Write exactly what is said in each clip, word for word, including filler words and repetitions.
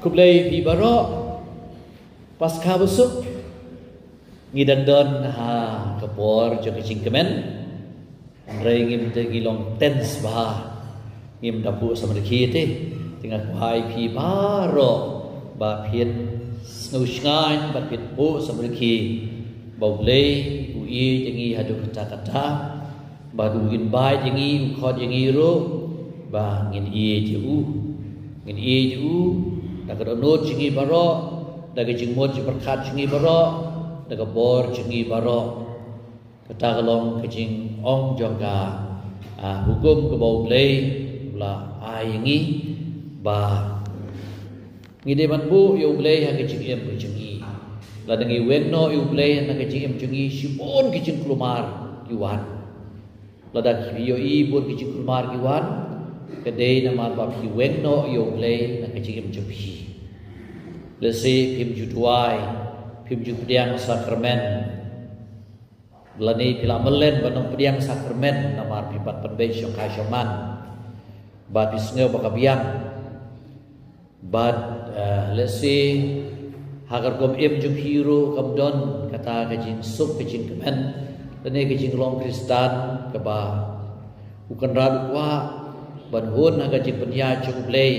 Khublei phi baroh. Paskha basuk. Ngi dang don ha ka por jong ka jingkmen. Hynrei ngim da ngi long tense bha. Ngim da buh samrkhie te. Te nga kwah ïa phi baroh ba phin sngewshngaiñ ba phin buh samrkhie. Ba U Blei u ïeit ïa ngi haduh katta katta. Ba u invite ïa ngi, u khot ïa ngi ruh ba ngin ïeit ïa u. Ngin ïeit ïa u da ka dohnud jong ngi baroh, da ka jingmut jingpyrkhat jong ngi baroh, da ka bor jong ngi baroh. Kata ka long ka jingong jong ka, ah, hukum kaba U Blei u la ai ïa ngi ba ngi dei ban buh ïa U Blei ha ka jingim ka jong ngi. Lada ngi weng noh ïa U Blei na ka jingim jong ngi, shibun ki jingkulmar ki wan. Lada phi ïohi bun ki jingkulmar ki wan, ka dei namar ba phi weng noh ïa U Blei na ka jingim jong phi. Lehse phim ju duwai, phim ju pdiang sakramen. Lane phi la mlien ban ym pdiang sakramen namar phi pat pynbeit shongkai shongman. Bad phi sngew ba ka biang. Bad, eh, lehse ha ka rukom im jong phi ruh kam don kata ka jingsuk ka jingkmen lane ka jinglong Khristan kaba U Kynrad u kwah ban hun ha ka jingpynïaid jong U Blei.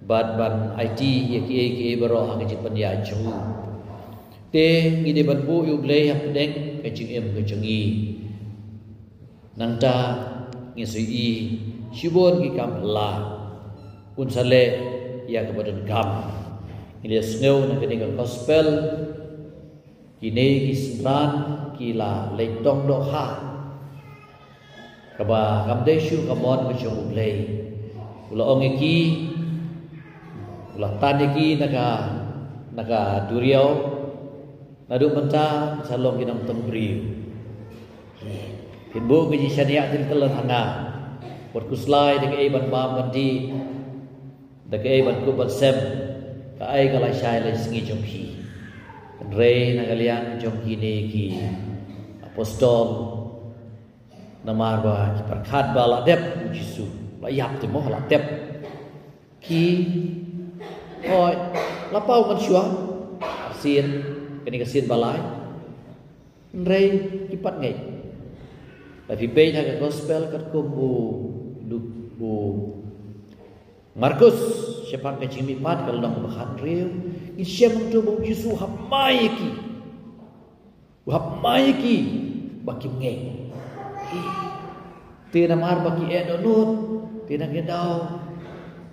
Bad ban aiti ïa kiei kiei baroh ha ka jingpynïaid jong u. Te ngi dei ban buh ïa U Blei hapdeng ka jingim ka jong ngi. Nangta ngin sa ïohi shibun ki kam phylla un sa leh ïa kaba donkam. Ngi la sngew na kane ka gospel, kine ki synran ki la leit tong dohkha. Kaba kam dei shuh ka mon ka jong U Blei. U la ong ïa ki, u la tan ïa ki na ka, na ka duriaw. Naduh mynta sa long ki nongtong briew. Phin buh ka jingshaniah tylli tylli ha nga. Wat khuslai da kaei ban bam ban dih, da kaei ban kup ban sem. Kaei ka lashai lashisngi jong phi. Hynrei na ka liang jong kine ki apostol, namar ba ki pyrkhat ba la dep U Jisu, la ïap te mo, la dep. Ki, oi, la paw mynshuwa. Sien, kane ka sien ba lai. Hynrei ki pat ngeit. Lada phi peit ha ka gospel katkum u Luk, u Markus, shaphang ka jingmihpat ka lynnong ba khathynriew, ngin shem hangto ba U Jisu u hap mai ïa ki. U hap mai ïa ki ba kim ngeit. Te namar ba ki eh dohnud, te na ka daw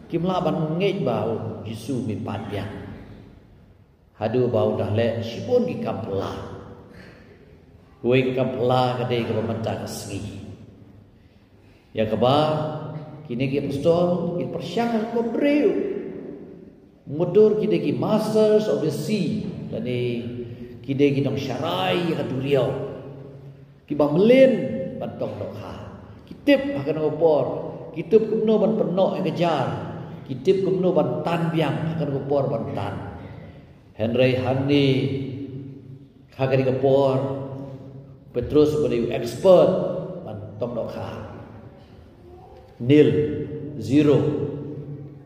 kim lah ban ngeit ba U Jisu u mihpat biang. Haduh ba u dang leh shibun ki kam phylla. Kawei ka kam phylla ka dei kaba mynta ka sngi. Ïa kaba kine ki apostol ki pyrshang ha ka rukom briew. Mutdur ki dei ki masters of the sea, lane ki dei ki nongsharai ïa ka duriaw. Kiba mlien ban tong dohkha. Ki tip ha kano ka por, ki tip kumno ban pynnoh ïa ka jar, ki tip kumno ban tan biang ha kano ka por ban tan. Hynrei hangne ha kane ka por, Petrus u dei u expert ban tong dohkha. Nil, zero.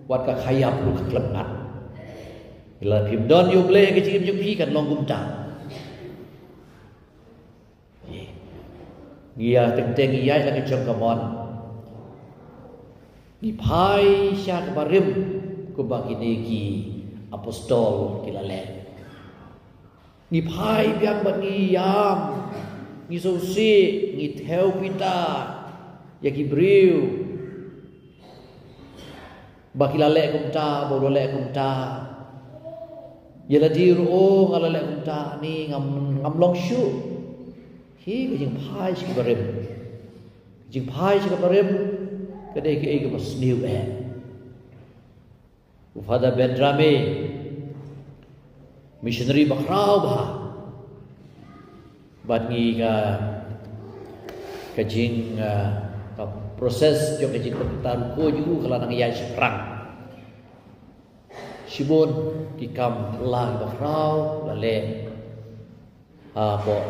Wat ka khaïap ruh ka khlem ngat. Lada phim don ïa U Blei ha ka jingim jong phi kan long kumta. Ngi ïa teng teng ngi ïaid la ka jong ka mon. Ngi phai sha kaba rim kumba kine ki apostol ki la leh. Ngi phai biang bad ngi ïam, ngi sngewsih, ngi thew pita ïa ki briew. Ba ki la leh kumta, ba u la leh kumta. Ïa lade ruh, oh, nga la leh kumta, ni ngam, ngam long shuh. Hi ka jingphai sha kaba rim. Jingphai sha kaba rim ka dei kaei kaba sniew eh. U Father Benjamin, missionary ba khraw bha. Bad ngi ka, ka jing, ah, ka process jong ka jingpynkyntang rukom jong u ka la nang ïaid shaphrang. Shibun ki kam phylla kiba khraw la leh hapoh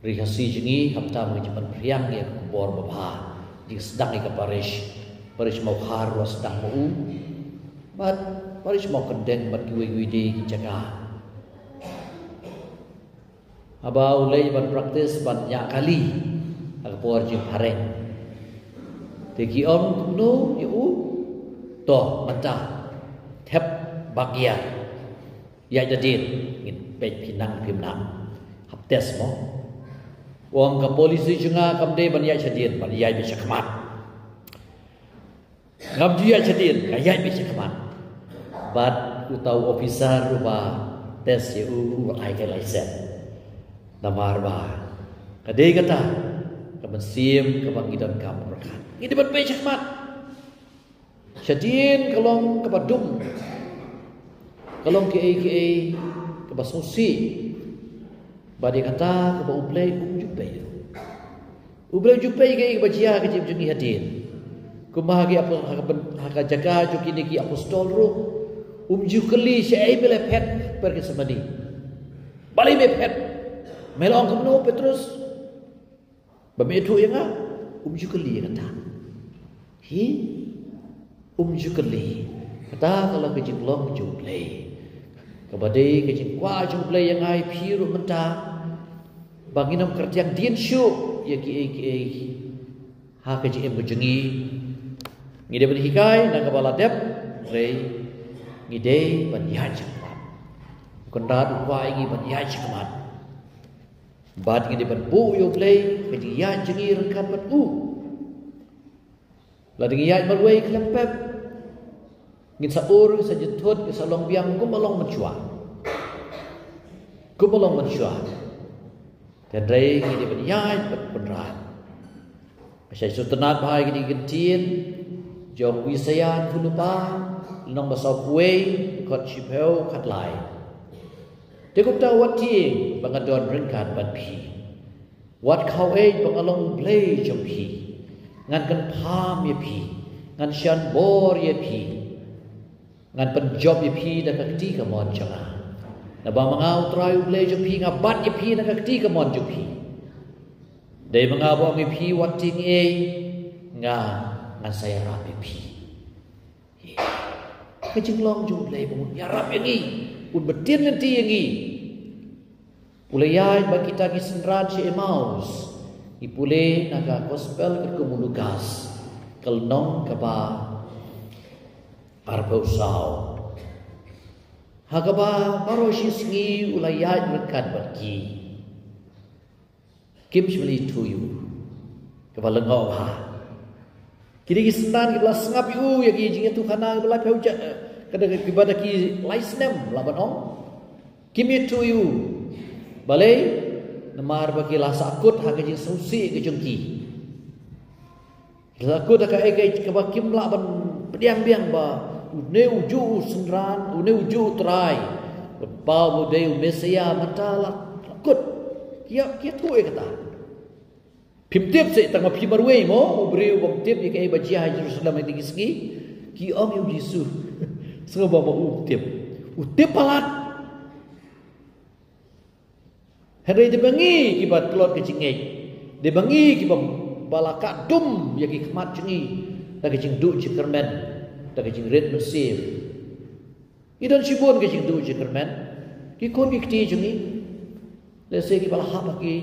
Ri Khasi jong ngi, khamtam ka jingpynphriang ïa ka khubor babha, jingsdang ïa ka parish, parish Mawkhar ruh sdang ma u. Bad Parish Mawkyndeng bad kiwei kiwei de ki jaka. Haba u leit ban practice ban ñiah kali ha ka por jingphareng, te ki ong kumno ïa u? To mynta thep bak ïa ïaid da dien, ngin peit phi nang phim nang. Hap test mo. U ong ka policy jong nga kam dei ban ïaid shadien, ban ïaid beit shakhmat. Ngam ju ïaid shadien, nga ïaid beit shakhmat. Bad uta u officer uba test ïa u, u ai ka license. Namar ba ka dei kata ka mynsiem kaba ngi donkam pyrkhat. Ngi dei ban peit shakhmat. Shadien ka long kaba dum, ka long kaei kaei kaba sngewsih. Bad ïa kata kaba U Blei um ju peit. U Blei um ju peit kaei kaba jia ka jingim jong ngi hadien. Kumba ha ki apo-, ha ka ben-, ha ka jaka jong kine ki apostol ruh, um ju kylli shaei me la phet, per ki samadi. Balei me phet? Me la ong kumno Petrus? Ba me ïathuh ïa nga? Um ju kylli ïa kata. Hi? Um ju kylli. Kata ka long ka jinglong jong U Blei. Kaba dei ka jingkwah jong U Blei ïa nga ïa phi ruh mynta. Ba ngin ym kyrtiang dien shuh ïa kiei kiei ha ka jingim ka jong ngi. Ngi dei ban hikai na kaba la dep, hynrei ngi dei ban ïaid shakhmat. U Kynrad u kwah ïa ngi ban ïaid shakhmat. Bad ngi dei ban buh ïa U Blei ka jingïaid jong ngi ryngkat bad u. Lada ngi ïaid marwei khlem pep, ngin sa ur, ngin sa jynthut, ngin sa long biang kumba long mynshuwa. Kumba long mynshuwa. Hynrei ngi dei ban ïaid bad U Kynrad. Nga sa sngewtynnat bha ïa kine ki ktien jong u Isaïah, lynnong ba sawphew, dkhot shiphew khatlai. Te kumta wat tieng ba nga don ryngkat bad phi. Wat khawei ba nga long Blei jong phi. Ngan kynpham ïa phi. Ngan shon bor ïa phi. Ngan pynjop ïa phi da ka kti kamon jong nga. Naba ma nga U Trai U Blei jong phi nga bat ïa phi da ka kti kamon jong phi. Dei ma nga ba ong ïa phi wat tieng ei, nga ngan sa ïarap ïa phi. Ka jinglong jong U Blei ba un ïarap ïa ngi, un btin lynti ïa ngi. U la ïaid bad kita ki synran sha Emmaus. Ngi pule na ka gospel katkum u Lukas, ka lynnong kaba arphew saw. Ha kaba baroh shi sngi u la ïaid ryngkat bad ki. Kim shym la ïathuh ïa u. Kaba lyngngoh bha. Ki dei ki synran kiba la sngap ïa u ïa ki jingïathuhkhana kiba laiphew ja-, ka da kiba da ki lai snem lah ban ong. Kim ïathuh ïa u. Balei? Namar ba ki la sahkut ha ka jingsngewsih ka jong ki. Ki la sahkut ha kaei kaei kaba kim lah ban pdiang biang ba une u juh u synran, une u juh u Trai. Ba u dei u Messaïah, mynta la sahkut. Ki ïa, ki ïathuh ïa kata. Phim tip seh, tang ma phi marwei mo, u briew bym tip ïa kaei ba jia ha Jerusalem ha kine ki sngi. Ki ong ïa u Jisu. Sngewbha ba u tip. U tip palat. Hynrei dei ba ngi kiba tlot ka jingngeit. Dei ba ngi kiba ba la kah dum ïa ki khmat jong ngi da ka jingduh jingkyrmen, da ka jingrit mynsiem. Ngi don shibun ka jingduh jingkyrmen. Ki khun ki kti jong ngi. Lehse kiba la hap ha ki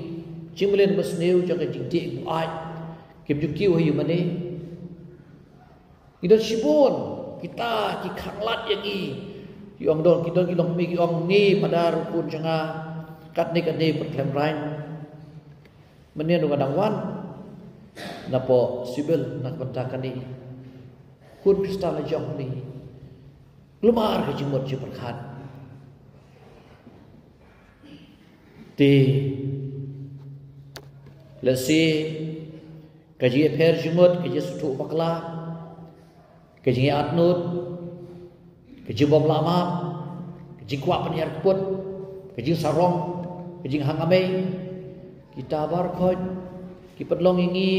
jingmlien basniew jong ka jingdih buaid. Kim ju kiew ha ïing mane. Ngi don shibun kita ki khanglad ïa ngi. Ki ong don, ki don ki longkmie ki ong ngi, Phadar, u khun jong nga, katne katne pyrkhlem rang. Mynne ruh nga dang wan napoh Civil na ka bynta kane. Khun Khristan la jong ngi. Kulmar ka jingmut jingpyrkhat. Te lehse ka jingïapher jingmut, ka jingsngewthuh bakla, ka jingïaid nud, ka jingbymlah map, ka jingkwah pynïar kput, ka jingsarong, ka jinghang amei, kita baroh khoit ki pynlong ïa ngi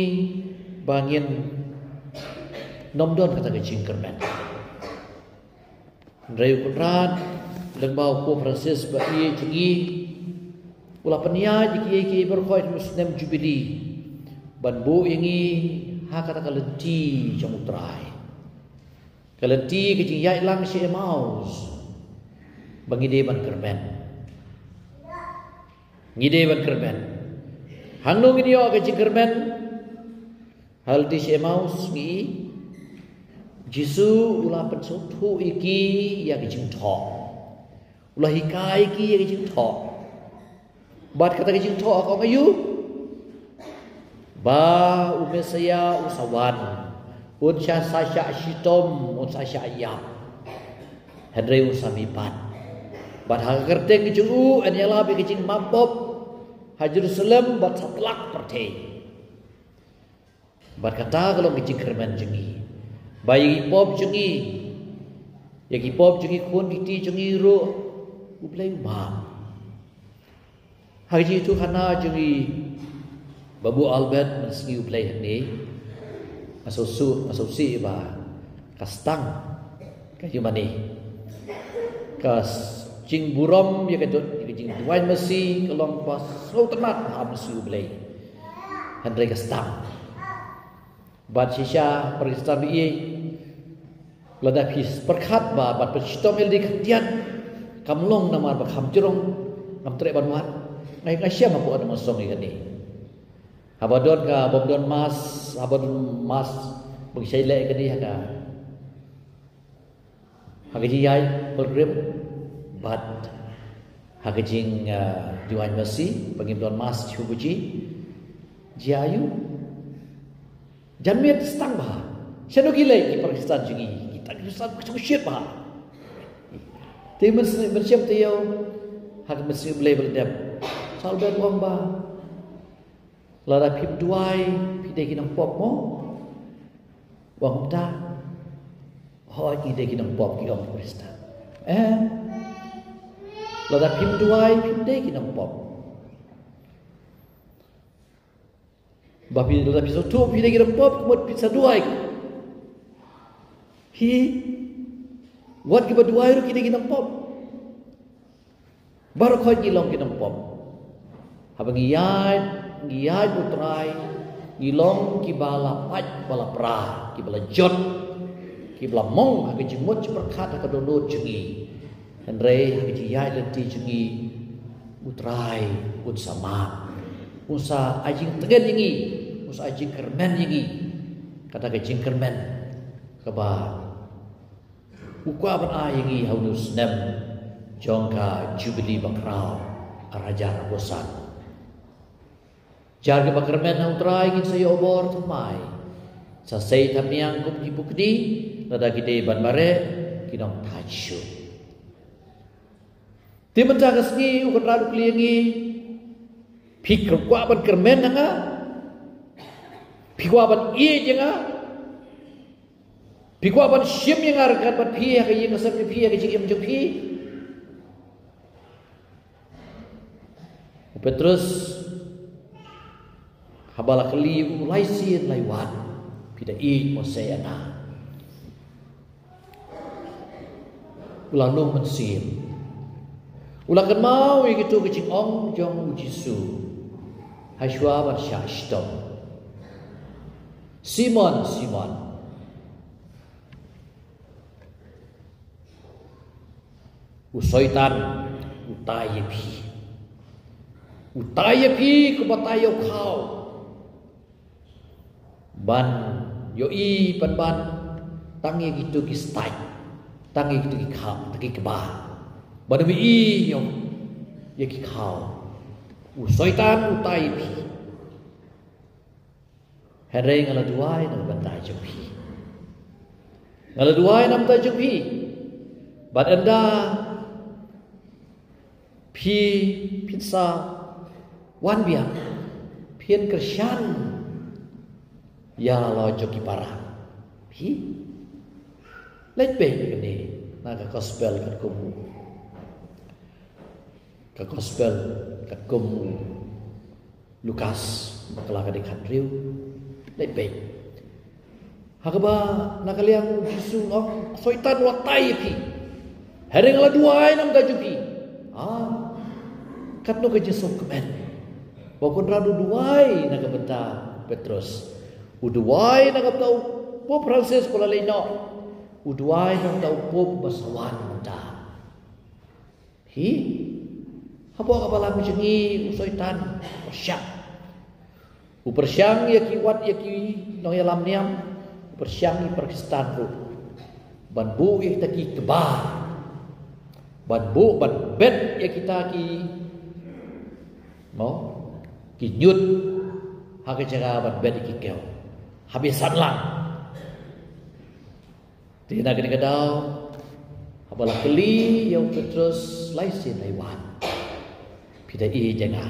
ba ngin nym don kata ka jingkyrmen. Hynrei u Kynrad, lyngba u Pope Francis ba ïeit jong ngi, u la pynïaid ïa kiei kiei baroh khoit ha u snem Jubili ban buh ïa ngi ha kata ka lynti jong u Trai. Ka lynti ka jingïaid lang sha Emmaus ba ngi dei ban kyrmen. Ngi dei ban kyrmen. Hangno ngin ïoh ka jingkyrmen? Ha lynti sha Emmaus ngi i Jisu u la pynsngewthuh ïa ki ïa ka jingthoh. U la hikai ïa ki ïa ka jingthoh. Bad kata ka jingthoh ka ong aïu? Ba u Messaïah u sa wan. Un sa shah shitom, un sa shah ïap. Hynrei un sa mihpat. Bad ha ka kyrteng jong u yn ïalap ïa ka jingmap pop ha Jerusalem bad satlak pyrthei. Bad kata ka long ka jingkyrmen jong ngi. Ba ïa ki pop jong ngi, ïa ki pop jong ngi, khun kti jong ngi ruh U Blei u map. Ha ka jingïathuhkhana jong ngi Babu Albert, mynsngi U Blei hangne, nga sngewsih, nga sngewsih ba ka stang ka jingmane, ka s-, jingburom ïa ka dud, ïa ka jingduwai masi ka long ba sngewtynnat ha mynsngi U Blei. Hynrei ka stang. Bad shisha para Khristan ba ïeit, lada phi pyrkhat ba bad pynshitom ïa lade khyndiat, kam long namar ba kham jrong, ngam treh ban wad. Nga, nga shem hapoh Adonai Song ïa kane. Haba don ka, bym don mass, haba don mass, bym shai leh ïa kane ha ka, ha ka jingïaid pilgrim bad ha ka jing, ah, duwai masi, ba ngim don mass shu buji. Jia aïu? Janmiet stang bha. Shano ki leit ki para Khristan jong ngi? Kita ki Khristan ki shit bha. Te mynsiem, mynsiem taïew ha ka mynsiem U Blei ba la dep. Sa U Blei u ong ba lada phim duwai phi dei ki nongpop mo? U ong kumta. Hooid ngi dei ki nongpop, ki ong ki Khristan. Eh? Lada phim duwai phim dei ki nongpop. Ba phi, lada phi sngewthuh phi dei ki nongpop, ka mut phin sa duwai. Phi, wat kiba duwai ruh ki dei ki nongpop. Baroh khoit ngi long ki nongpop. Haba ngi ïaid, ngi ïaid U Trai, ngi long kiba la pait, ba la pra, kiba la jot, kiba la mong ha ka jingmut jingpyrkhat, ha ka dohnud jong ngi. Hynrei ha ka jingïaid lynti jong ngi, U Trai un sa map, un sa ai jingtngen ïa ngi, un sa ai jingkyrmen ïa ngi. Kata ka jingkyrmen kaba u kwah ban ai ïa ngi ha une u snem jong ka Jubili Bakhraw arhajar arphew san. Jar kiba kyrmen ha U Trai kin sa ïoh bor thymmai. Sa sei thymmai kum ki pukni, lada ki dei ban mareh ki nongthait shuh. Te mynta ka sngi U Kynrad u kylli ïa ngi, phi kwah ban kyrmen ha nga? Phi kwah ban ïeit ïa nga? Phi kwah ban shim ïa nga ryngkat bad phi ha ka ïing ka sem jong phi, ha ka jingim jong phi? U Petrus haba la kylli u lai sien lai wat, phi da ïeit mo se ïa nga? U la lum mynsiem. U la kynmaw ïa kito ki jingong jong U Jisu ha shuwa ban shah shitom. Simon, Simon. U Soitan u tai ïa phi. U tai ïa phi kumba tai ïa u khaw. Ban ïohi pynban tang ïa kito ki stait, tang ïa kito ki kham, tang ki kba. Ban ym ïohi ïa ki khaw. U Soitan u tai ïa phi. Hynrei nga la duwai na ka bynta jong phi. Nga la duwai na ka bynta jong phi. Bad ynda phi, phin sa wan biang, phin kyrshan ïa la jong ki para. Phi leit beh ïa kane na ka gospel katkum u, ka gospel katkum u Lukas, bakla ka dei khathynriew. Leit beh. Ha kaba na ka liang u Jisu u ong, Soitan u la tai ïa phi. Hynrei nga la duwai na ka bynta jong phi. Ah. Katno ka jingsngewkmen ba u Kynrad u duwai na ka bynta Petrus. U duwai na ka bynta u Pope Francis ba la leit noh. U duwai na uta u Pope ba sa wan mynta. Hi, hapoh ka balang jong ngi u Soitan u pyrshang. U pyrshang ïa ki wat ïa ki nongïalam niam, u pyrshang ïa ki para Khristan ruh. Ban buh ïa kita ki kba. Ban buh, ban bet ïa kita ki, mo, ki ñiut ha ka jaka ban bet ïa ki kew. Haba ïasan lang. Te na kane ka daw, haba la kylli ïa u Petrus lai sien lai wan. Phi da ïeit ïa nga.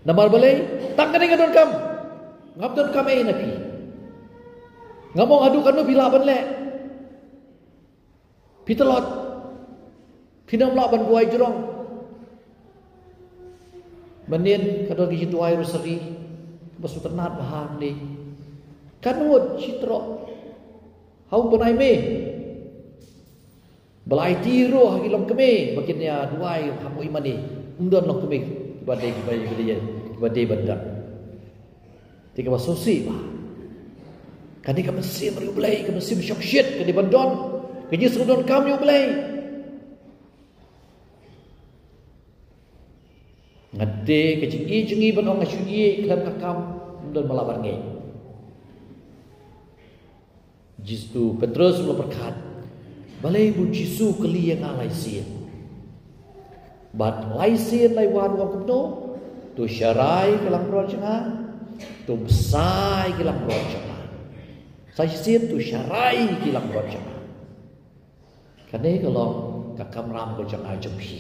Namar balei, tang kane nga donkam. Ngam donkam ei na phi. Ngam ong haduh katno phi lah ban leh. Phi tlot. Phin ym lah ban buaid jrong. Mynnin ka don ka jingduwai rosary ba sngewtynnat bha hangne. Katno ngut shi troh ha u bnai May ba la aiti ruh ha ki longkmie ba kin ïa duwai hapoh i mane. Ym don longkmie kiba dei, kiba dei, kiba dei ban don. Te kaba sngewsih bha. Kane ka mynsiem ri U Blei, ka mynsiem shongshit ka dei ban don. Ka jingsngewdonkam ïa U Blei. Nga te ka jingïeit jong ngi ban ong nga shu ïeit khlem ka kam, ym don ba lah ban ngeit. Jisu, Petrus u la pyrkhat, balei ba u Jisu u kylli ïa nga lai sien? Bad lai sien lai wan u ong kumno? To sharai ki langbrot jong nga, to bsa ïa ki langbrot jong nga. Sa shisien to sharai ki langbrot jong nga. Kane ka long ka kamram ka jong nga jong phi.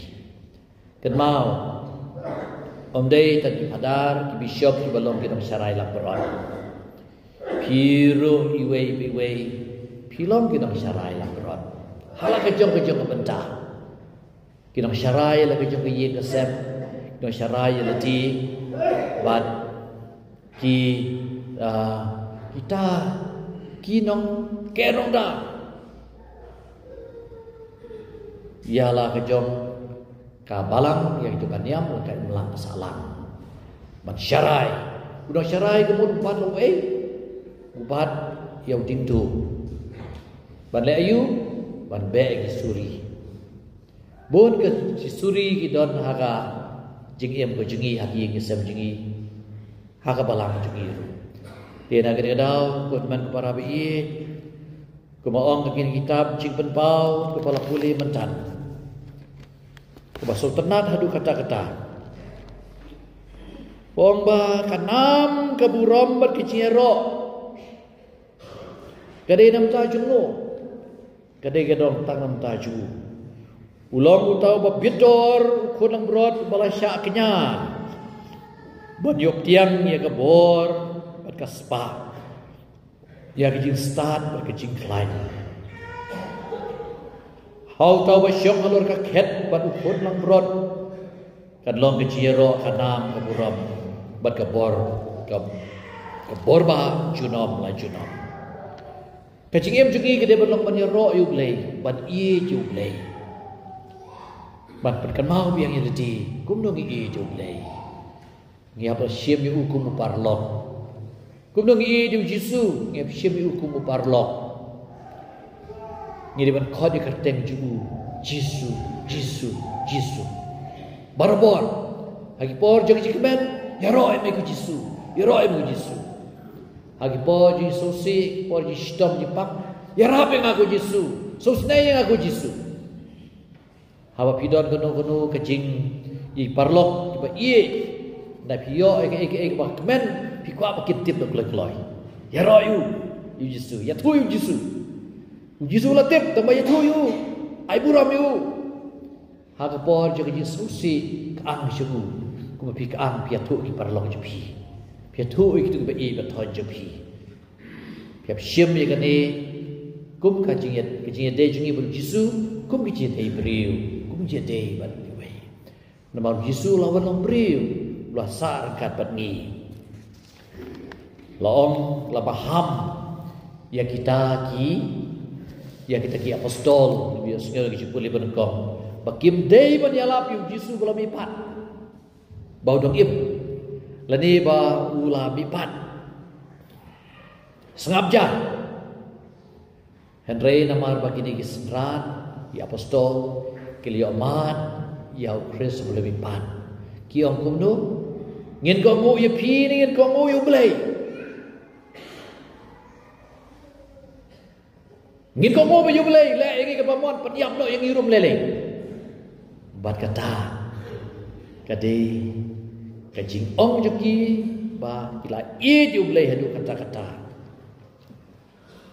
Kynmaw, ym dei tang ki phadar, ki bishop kiba long ki nongsharai langbrot. Phi ruh iwei pa iwei phi long ki nongsharai langbrot ha la ka jong ka jong ka bynta. Ki nongsharai la ka jong ka ïing ka sem, ki nongsharai ïa lade, bad ki, ah, kita ki nongker nongda ïa la ka jong ka balang, ïa kito ka niam, la ka imlang ka sahlang. Ban sharai. U nongsharai ka mut u bat la u ei, u bat ïa u diengduh. Ban leh aïu? Ban beh ïa ki suri. Bun ki suri ki don ha ka jingim ka jong ngi, ha ki ïing ki sem jong ngi, ha ka balang jong ngi ruh. Te na kane ka daw, ko hynmen ko para baieit, kumba ong ha kane ka kitab Jingpynpaw kaba la pule mynta, kaba sngewtynnat haduh katta katta. Ong ba ka nam ka burom bad ka jingïaroh ka dei na bynta jong no? Ka dei ka dong tang na bynta jong u. U long uta uba bit dor, u khun langbrot uba la shah kñia ban ïoh pdiang ïa ka bor bad ka spah, ïa ka jingstad bad ka jingkhlaiñ. Ha uta uba shong halor ka khet bad u khun langbrot, kan long ka jingïaroh, ka nam, ka burom bad ka bor, ka, ka bor ba junom la junom. Ka jingim jong ngi ka dei ban long ban ïaroh ïa U Blei, ban ïeit ïa U Blei, ban pynkynmaw biang ïa lade kumno ngi ïeit ïa U Blei. Ngi hap shim ïa u kum u paralok. Kumno ngi ïeit ïa u Jisu, ngi hap shim ïa u kum u paralok. Ngi dei ban khot ïa ka kyrteng jong u, Jisu, Jisu, Jisu. Barabor. Ha ki por jong ka jingkmen, ïaroh ïa me ko Jisu, ïaroh ïa me ko Jisu. Ha ki por jingsngewsih, ki por jingshitom jingpang, ïarap ïa nga ko Jisu, sngewsynei ïa nga ko Jisu. Haba phi don kano kano ka jingïeit paralok kiba ïeit, da phi ïoh ïa kaei kaei kaba kmen, phi kwah ba kin tip da kloi kloi. Ïaroh ïa u, ïa u Jisu, ïathuh ïa u Jisu. U Jisu la tip, tang ba ïathuh ïa u, ai burom ïa u. Ha ka por jong ka jingsngewsih, ka ang sha u, kumba phi ka ang, phi ïathuh ki paralok jong phi, phi ïathuh ïa kito kiba ïeit ba thoh jong phi. Phi hap shim ïa kane kum ka jingïa, ka jingïadei jong ngi bad u Jisu, kum ka jingïadei briew, kum ka jingïadei bad uwei. Namar u Jisu u la wan long briew, u la sah ryngkat bad ngi. La ong, la baham ïa kita ki, ïa kita ki apostol, ïa sngew ki jingpule ba nyngkong, ba kim dei ban ïalap ïa u Jisu ba la mihpat, ba u dang im, lane ba u la mihpat. Sngap ja. Hynrei namar ba kine ki synran, ki apostol, ki la ïohmad ïa u Khrist uba la mihpat, ki ong kumno? Ngin kohnguh ïa phi ne ngin kohnguh ïa u Blei? Ngin kohnguh ïa u Blei, leh ïa ngi kaba mon, pynïap noh ïa ngi ruh lei lei. Bad kata ka dei ka jingong jong ki ba ki la ïeit ïa u Blei haduh katta katta.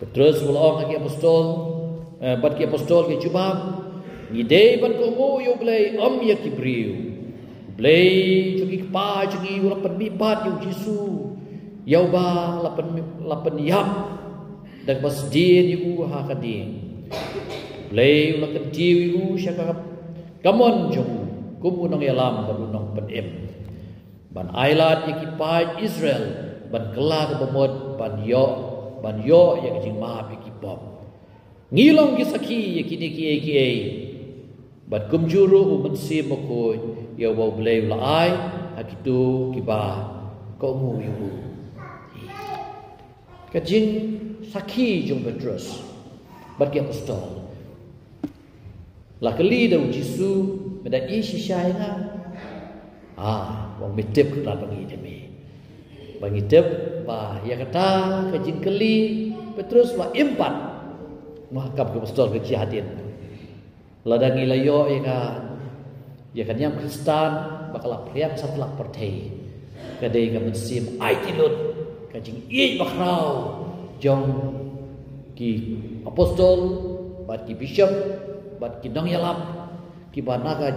Petrus u la ong ha ki apostol, eh, bad ki apostol ki jubab, ngi dei ban kohnguh ïa u Blei, ym ïa ki briew. U Blei jong ki kpa jong ngi u la pynmihpat ïa u Jisu, ïa uba la pyn, la pynïap da kaba sdien ïa u ha ka dieng. U Blei u la kyntiew ïa u sha ka kamon jong u kum u nongïalam bad u nongpynim, ban ailad ïa ki paid Israel ban kylla kaba mut, ban ïoh, ban ïoh ïa ka jingmap ïa ki pop. Ngi long ki sakhi ïa kine kiei kiei. Bad kumjuh ruh u Mynsiem Bakhuid, ïa uba u Blei u la ai ha kito kiba kohnguh ïa u. Ka jingsakhi jong u Petrus bad ki apostol. La kylli da u Jisu, me da ïeit shisha ïa nga? Ah, u ong, me tip kata ba ngi ïeit ïa me. Ba ngi tip ba ïa kata ka jingkylli, Petrus u la im pat. Mo, ha ka bynta ki apostol ka jia hadien. Lada ngi la ïoh ïa ka, ïa ka niam Khristan ba ka la phriang satlak pyrthei, ka dei ka mynsiem aiti lut, ka jingïeit bakhraw jong ki apostol bad ki bishop bad ki nongïalap, kiba na ka,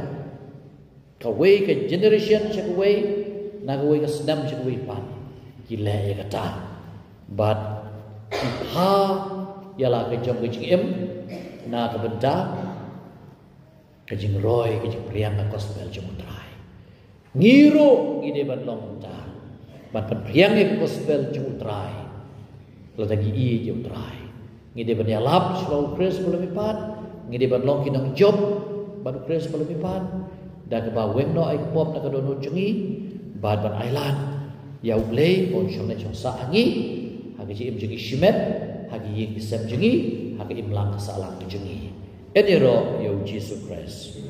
kawei ka generation sha kawei, na kawei ka snem sha kawei pat, ki leh ïa kata. Bad ki bha ïa la ka jong ka jingim na ka bynta ka jingroi, ka jingphriang ka gospel jong u Trai. Ngi ruh ngi dei ban long kumta, ban pynphriang ïa ka gospel jong u Trai. Lada ngi ïeit ïa u Trai, ngi dei ban ïalap sha u Khrist uba la mihpat. Ngi dei ban long ki nongjop bad u Khrist uba la mihpat, da kaba weng noh ïa ka pop na ka dohnud jong ngi, bad ban ailad ïa u Blei ba un shong leit shong sah ha ngi, ha ka jingim jong ngi shimet, ha ka ïing ka sem jong ngi, ha ka imlang ka sahlang ka jong ngi. Ïeit ïa u Jisu Khrist.